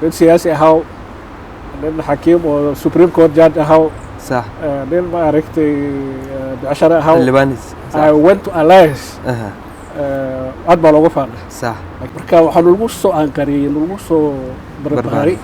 Nin siyaasi ahaw, nin xakiim oo Supreme Court judge ahaw, nin, ma aragtay, becsharo ahaw. Xildhibaanis. I went to Alliance. Aad baa looga faanay. Marka waxaa lagu soo anqariyey, lagu soo barbaaray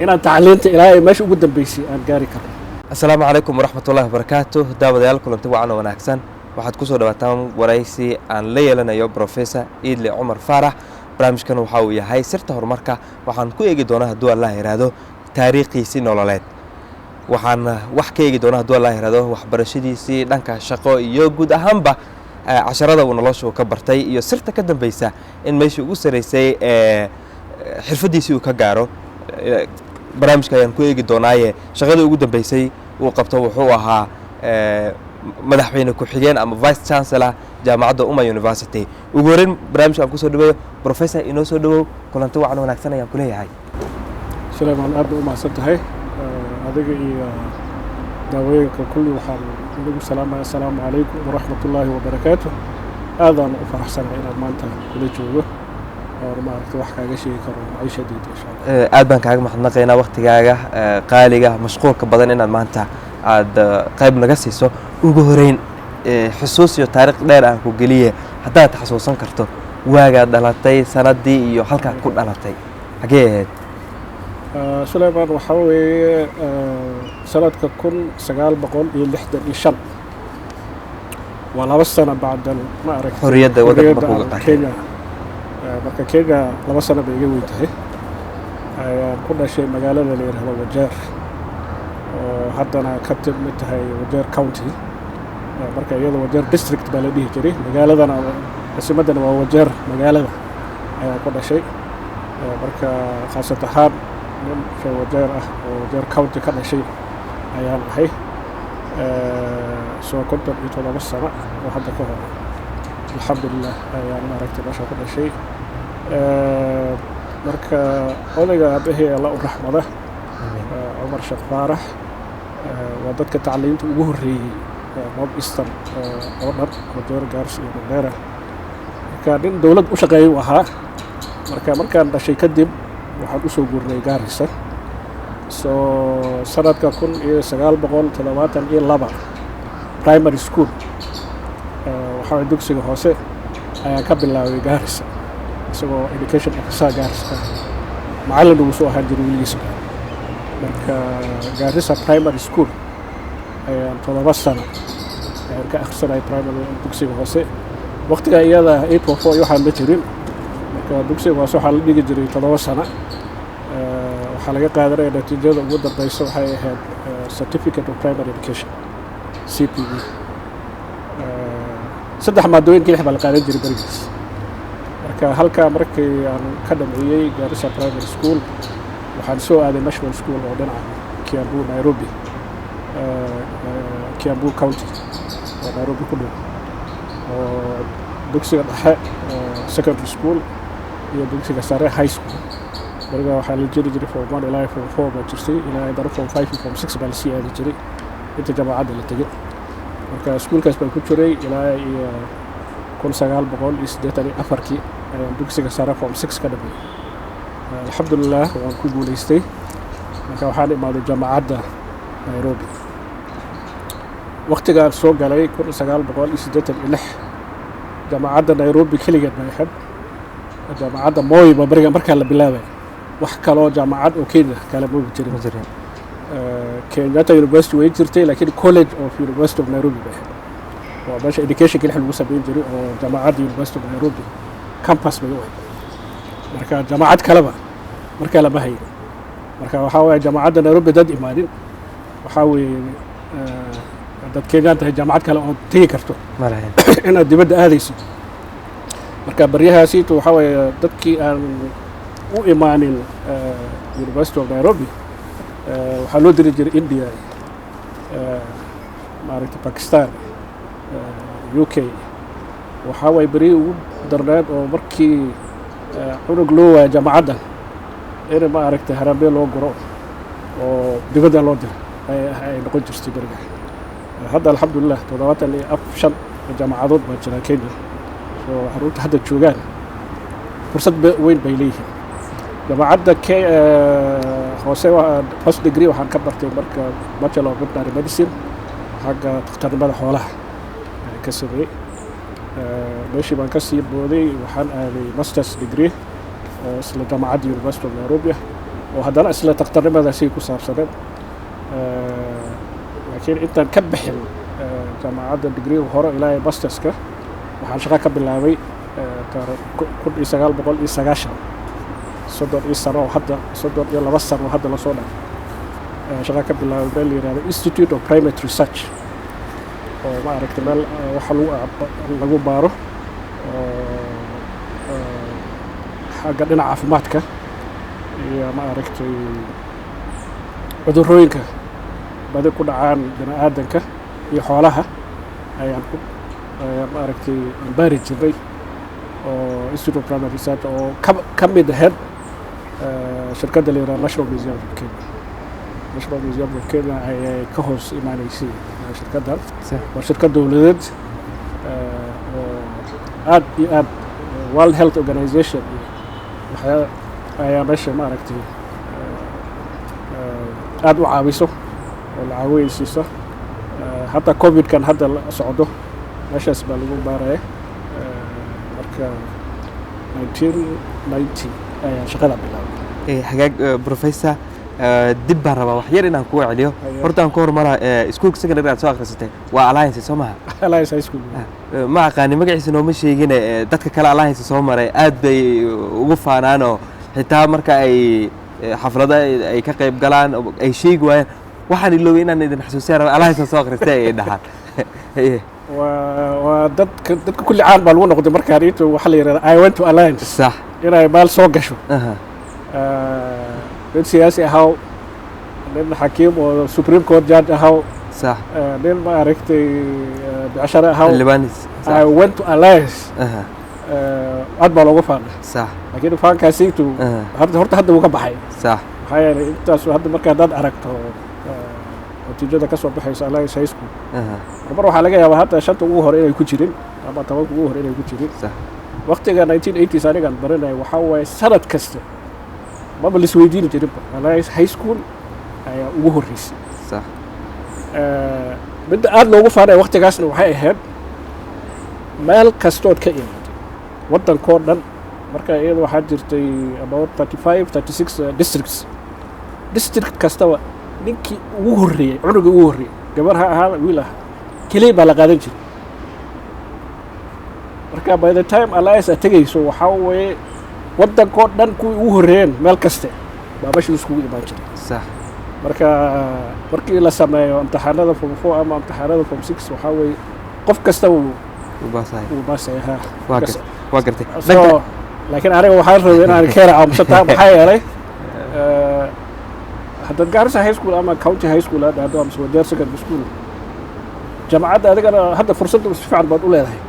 inaan tacliinta ilaa ay meesha ugu dambeysay aan gaari karno. Asalaamu calaykum waraxmatullahi wabarakaatu. Daawadayaal, kulanti wacan oo wanaagsan. Waxaad kusoo dhawaataan waraysi aan la yeelanayo Professor Iidle Cumar Faarax. Barnaamijkan waxa uu yahay Sirta Horumarka. Waxaan ku eegi doonaa, hadduu Allah yidhaahdo, taariikhiisii nololeed. Waxaan wax ka eegi doonaa, hadduu Allah yidhaahdo, waxbarashadiisii, dhanka shaqo iyo guud ahaanba casharada uu nolosha uu ka bartay iyo sirta ka dambeysa in meeshii ugu saraysay ee xirfaddiisii uu ka gaaro. Barnaamijka ayaan ku eegi doonaaye. Shaqadii ugu dambeysay uu qabto wuxuu ahaa madaxweyne ku-xigeen ama vice chancellor jaamacadda Umma University. Ugu horreyn barnaamijka aan kusoo dhaweeyo professor. Inoo soo dhawow, kulanti wacan wanaagsan ayaan kuleeyahay. Sulaymaan, aad ba u mahadsan tahay. Adiga iyo daawooyinka kulli waxaan inagu salaamaya assalaamu calaykum waraxmatullaahi wabarakaatu. Aadaan u faraxsanahay inaan maanta kula joogo oon, maaragtay, wax kaaga sheegi karo maciishadeyda, insha Allah. Aad baan kaaga mahadnaqaynaa waktigaaga qaaliga, mashquulka badan, inaad maanta aad qayb naga siiso. Ugu horeyn, xusuus iyo taariikh dheer aan ku geliye, haddaad xasuusan karto waagaad dhalatay, sanadii iyo halkaad ku dhalatay, xagee ahayd? Sulaymaan, waxaa weeye sanadka 1965, waa 2 sano bacdan, ma aragtay, xorriyadda waddanka xorriyadda markuu aan qaatay. Kenya. Marka Kenya 2 sano bay iga weyn tahay ayaan ku dhashay magaalada la yidhaahdo Wajeer, oo haddana ka mid tahay Wajeer County. Marka iyada Wajeer District baa la dhihi jiray, magaaladana, caasimaddana waa Wajeer. Magaalada ayaan ku dhashay. Marka khaasat ahaan nin reer Wajeer ah oo Wajeer County ka dhashay ayaan ahay. Soo 57 sano oo hadda ka hor, alxamdulilah, ayaan, maaragtay, meesha ku dhashay. Marka odayga aabahey, Alla u raxmada, Cumar Sheekh Faarax, waa dadka tacliinta ugu horreeyey North Eastern oo dhan, Wajeer, Gaarisa iyo Mandheera. Marka nin dowlad u shaqeeyay uu ahaa. Marka markaan dhashay kadib waxaan usoo guurnay Gaarisa. So sanadka 1972 primary school, waxaa dugsiga hoose, ayaan ka bilaabay Gaarisa, isagoo education officer Gaarisa, macallin ugu soo ahaan jiray weligiisa. Marka Gaarisa Primary School ayaan 7 sano ayaan ka akhrisanayay primary, dugsiga hoose. Waqtigaa iyada 8.4 iyo waxaan ma jirin. Marka dugsiga hoose waxaa la dhigi jiray 7 sano. Waxaa laga qaadanaya natiijada ugu dambeysa, waxay ahayd Certificate of Primary Education, CPE. Saddex maadooyin lix baa la qaadan jiray berigiis. Marka halkaa markii aan ka dhameeyey Garissa Primary School, waxaan soo aaday National School oo dhinaca Kiambu, Nairobi, Kiambu County oo Nairobi ku dhow, oo dugsiga dhexe, secondary school, iyo dugsiga sare, high school. Beriga waxaa la jiri jiray form one ilaa form four baa jirtay, ilaa haddana form five iyo form six baa lasii aadi jiray inta jaamacadda la tegin. Marka iskuulkaas baan ku jiray ilaa iyo 1984-kii ayaan dugsiga sare form six ka dhameeyey. Alxamdulilah, waan ku guulaystay. Marka waxaan imaaday jaamacadda Nairobi. Waqtigaan soo galay, 1986, jaamacadda Nairobi keligeed bay ahayd. Jaamacadda Moi ba beriga markaa la bilaabay. Wax kaloo jaamacad oo Kenya kale ma jirin. Ma jirin. Kenyatta University way jirtay, laakiin College of University of Nairobi bay ahayd. Waa meesha education lix lagu samayn jiray oo jaamacadda University of Nairobi campus bay u ahayd. Marka jaamacad kaleba markaa lama hayin. Marka waxaa waye jaamacadda Nairobi dad imaanin, waxaa weeye haddaad Kenyaan tahay, jaamacad kale oo tegi karto ma lahayn. Inaad dibadda aadayso. Marka baryahaasiitu waxaa weeye dadkii aan u imaanin University of Nairobi waxaa loo diri jiray India, maaragtay, Pakistan, UK. Waxaa waye beryihii ugu darneed oo markii cunug loo waayo jaamacadda in, ma aragtay, harambee loo guro oo dibadda loo diro ay noqon jirtay beriga. Hadda alxamdulilah 75 jaamacadood baa jira Kenya, so carruurta hadda joogaan fursad weyn bay leeyihiin. Jaamacadda k hoose first degree waxaan ka bartay marka Bachelor of Veterinary Medicine, xagga dhakhtarnimada xoolaha ayaan ka sameeyey. Meeshii baan ka sii booday, waxaan aaday masters degree oo isla jaamacadda University of Nairobi ah, oo haddana isla dhakhtarnimadaasi ku saabsaneed. Laakiin intaan ka bixin jaamacadda degree hore ilaa masterska, waxaan shaqo ka bilaabay 1990, 30 iyo sano oo hadda, 32 sano oo hadda lasoo dhaafay, shaqo ka bilaabay meel la yihahdo Institute of Primate Research, oo ma aragtay meel waxa lagu baaro oo xagga dhinaca caafimaadka iyo ma aragtay cudurrooyinka badi ku dhacaan bini aadanka iyo xoolaha ayaan ma aragtay aan baari jirnay, oo Institute of Primate Research oo ka mid ahayd shirkadda la yihahdo National Museum of Kenya. National Museum of Kenya ayay ka hoos imaanaysay shirkaddan. Waa shirkad dowladeed oo aad iyo aad World Health Organization iyo waxyaa ayaa meesha ma aragtay aad u caawiso oo la caawinaysiiso. Hataa COVID-kan hadda la socdo meeshaas baa lagu baaraya. Marka 1990 ayaan shaqada bilaabay. Hagaag, professor, dib baan rabaa wax yar inaan kuga celiyo. Horta aan ku hormara, iskuulka secondary aad soo akhrisatay waa Alliance, soo maha? Alliance High School. Ma aqaani magaciisa, nooma sheegine. Dadka kale Alliance soo maray aad bay ugu faanaan, oo xitaa marka ay xaflado ay ka qayb galaan oo ay sheegi waayaan, "Waxaan iloobay inaan idin xasuusiya raba, Alliance soo akhristay," ay dhahaan. Waa dadka kulli caan baa lagu noqday markaan intu waxaa la yidhahda "I went to Alliance" inay maal soo gasho. Nin siyaasi ahaw, nin xakiim oo Supreme Court judge ahaw, nin ma aragtay becshare ahaw, xildhibaanis. "I went to Alliance." Aad baa loogu faanay. Laakiin faankaasiitu horta hadda wuu ka baxay. Maxaa yeelay intaas hadda marka haddaad aragto natiijada ka soo baxaysa Alliance High School, mar waxaa laga yaabaa hadda shanta ugu hore inay ku jirin ama 10-ka ugu hore inay ku jirin. Waqtiga 1980s anigaan baranaya, waxaa waaye sanad kasta maba laisweydiini jirinba, Alliance High School ayaa ugu horreysay. Midda aad loogu faanaya waqtigaasna waxay ahayd meel kastood ka imaatay waddankoo dhan. Marka iyada waxaa jirtay about 35, 36 districts. District kastaba ninkii ugu horreeyey, cunugii ugu horreeyey, gabar ha ahaada, wiil aha, keliya baa la qaadan jiray. Marka by the time Alliance aad tegayso, waxaa weeye waddankoo dhan kuwii ugu horreeyeen meel kaste baa meesha iskugu imaan jiray. Marka markii la sameeyo imtixaanada form 4 ama imtixaanada form 6, waxaa weeye qof kasta wuu u baasahay. Wuu baasaya ha. Waa gartay, waa gartay. So laakiin aniga waxaan rabay inaan keena aamusataa, maxaa yeelay haddaad Garissa High School ama County High School aad aado ama Wajeer Secondary School, jaamacadda adigana hadda fursadda si fiican baad u leedahay.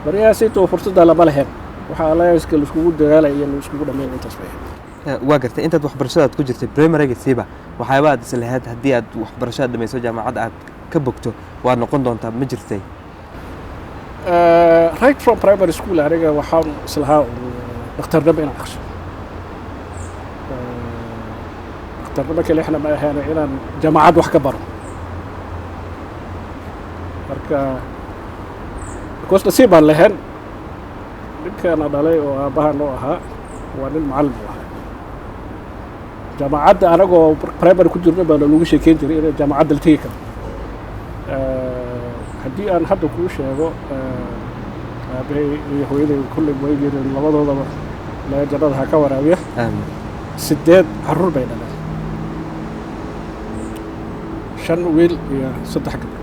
Baryahaasito fursadda lama leheen. Waxaa Alliance-ka laiskugu dagaalaya iyo laiskugu dhameyn intaas bay ahayd. Waa gartay. Intaad waxbarashadaad ku jirtay primaryga siiba, waxyaaba aad is lahayd haddii aad waxbarashada dhamayso, jaamacadda aad ka bogto, waad noqon doontaa, ma jirtay? Right from primary school aniga waxaan islahaa dhakhtarnimo inaan aqso. Dhakhtarnimo kelixna ma ahayn, inaan jaamacad wax ka baro. Marka because nasiib baan lahayn, ninkana dhalay oo aabbaha noo ahaa waa nin macallin u ahaa jaamacadda. Anagoo primary ku jirno baana lagu sheekeyn jiray inay jaamacadda la tegi karo. Haddii aan hadda kuu sheego, aabahay iyo hooyaday kulley way jireen labadoodaba, Ilaahay jannada ha ka waraabiya. Aamin. Sideed carruur bay dhaleen, shan wiil iyo saddex gabdhood.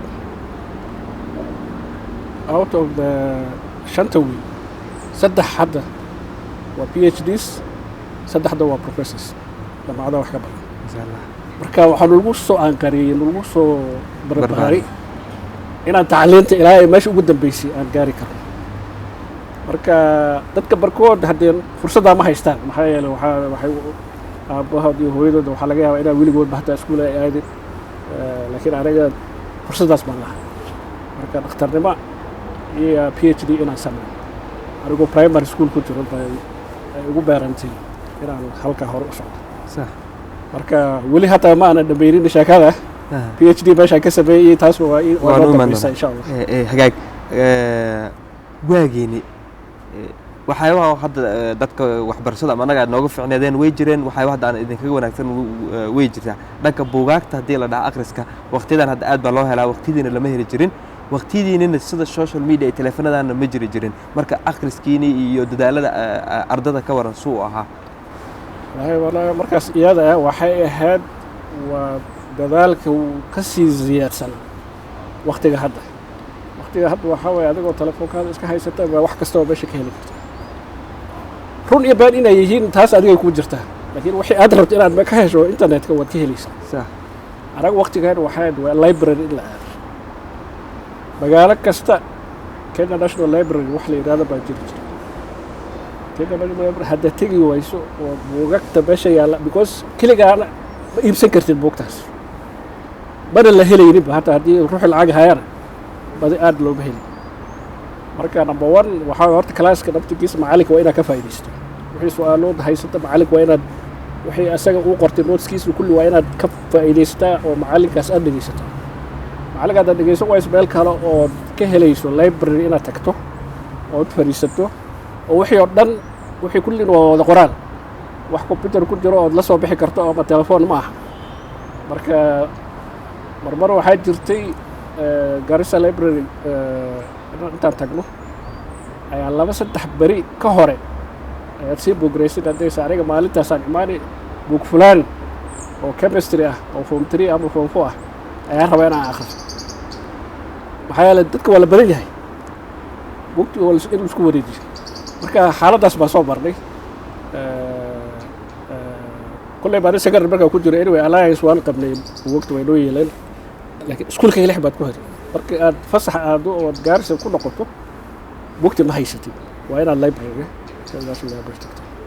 Out of the shanta wiil, saddex hadda waa PhDs, saddexda waa professors, jaamacadaha wax ka baran. Masha Allah. Marka waxaa lagu soo aanqariyey, lagu soo barbaaray inaan tacliinta ilaa ay meesha ugu dambeysay aan gaari karno. Marka dadka barkood haddee fursaddaa ma haystaan, maxaa yeelay waxay aabbahood iyo hooyadooda waxaa laga yaabaa inaan weligoodba hataa iskuul ay aadin. Laakiin aniga fursaddaas baan lahaa. Marka dhakhtarnimo iyo PhD inaan sameeyo anigoo primary school ku jiro bay ay ugu beerantay. Inaan halkaa hore u socdo. Marka weli hataa ma aanan dhammaynin sheekada. PhD meeshaan ka sameeyey, taas waa Waa noo noo imaan dambaysaa doonaa. Insha Allah. Hagaag, waageeni waxyaabaha hadda dadka waxbarashada ama annaga aad nooga ficneedeen way jireen, waxyaaba hadda aan idinkaga wanaagsan way jirtaa. Dhanka buugaagta haddii la dhaha, akhriska waqtiyadan hadda aad baa loo helaa, waqtiyadiina lama heli jirin. Waqtiyadiinina sida social media iyo teleefanadana ma jiri jirin. Marka akhriskiini iyo dadaalada ardada ka waran suu ahaa? Wallaahi markaas iyada ah waxay ahayd, waa dadaalka wuu ka sii ziyaadsan waqtiga hadda. Waqtiga hadda waxaa waye adigoo telefoonkaada iska haysata baa wax kastaba meesha ka heli karta. Run iyo been inay yihiin taas adigay kuu jirtaa, laakiin wixii aad rabto inaad ka hesho internetka waad ka helaysaa. Anaga waqtigan waxay ahayd waa library in la aado. Magaalo kasta Kenya National Library wax la yidhahdo baa jiri jira. Kenya National Library hadda tegi wayso oo buugagta meesha yaalla, because keligaana ma iibsan kartid buugtaas, mana la helayninba. Hataa haddii ruuxi lacag hayana, badi aad looma heli. Marka number one waxaa waye horta classka naftigiisa macalinka waa inaad ka faa'iidaysto. Wixii su-aalood haysata macalinka waa inaad, wixii asaga uu qortay noteskiisa kulli waa inaad ka faa'iidaysataa oo macalinkaas aad dhegaysataa. Macalinka haddaad dhegaysan wayso, meel kale ood ka helayso library inaad tagto ood fadhiisato oo wixii oo dhan, wixii kullina waa wada qoraal, wax computer ku jiro ood la soo bixi karto ama telefoon ma aha. Marka marmar waxaa jirtay Garissa Library intaan tagno ayaa 2-3 beri ka hore ayaad sii buugraysid haddaysa aniga maalintaasaan imaani, buug fulaan oo chemistry ah oo form 3 ama form 4 ah ayaan rabaa inaan akhriso. Maxaa yeelay dadka waa la badan yahay, buugtii waa in laisku wareejiyo. Marka xaaladdaas baa soo marnay. Kolley baan secondary markaa ku jiro, anyway allowance waan qabnay, buugagta way noo yeeleen, laakiin iskuulka lix baad ku heli. Marka aad fasax aado ood Gaarisa ku noqoto, buugti ma haysatid, waa inaad library, National Library tagto.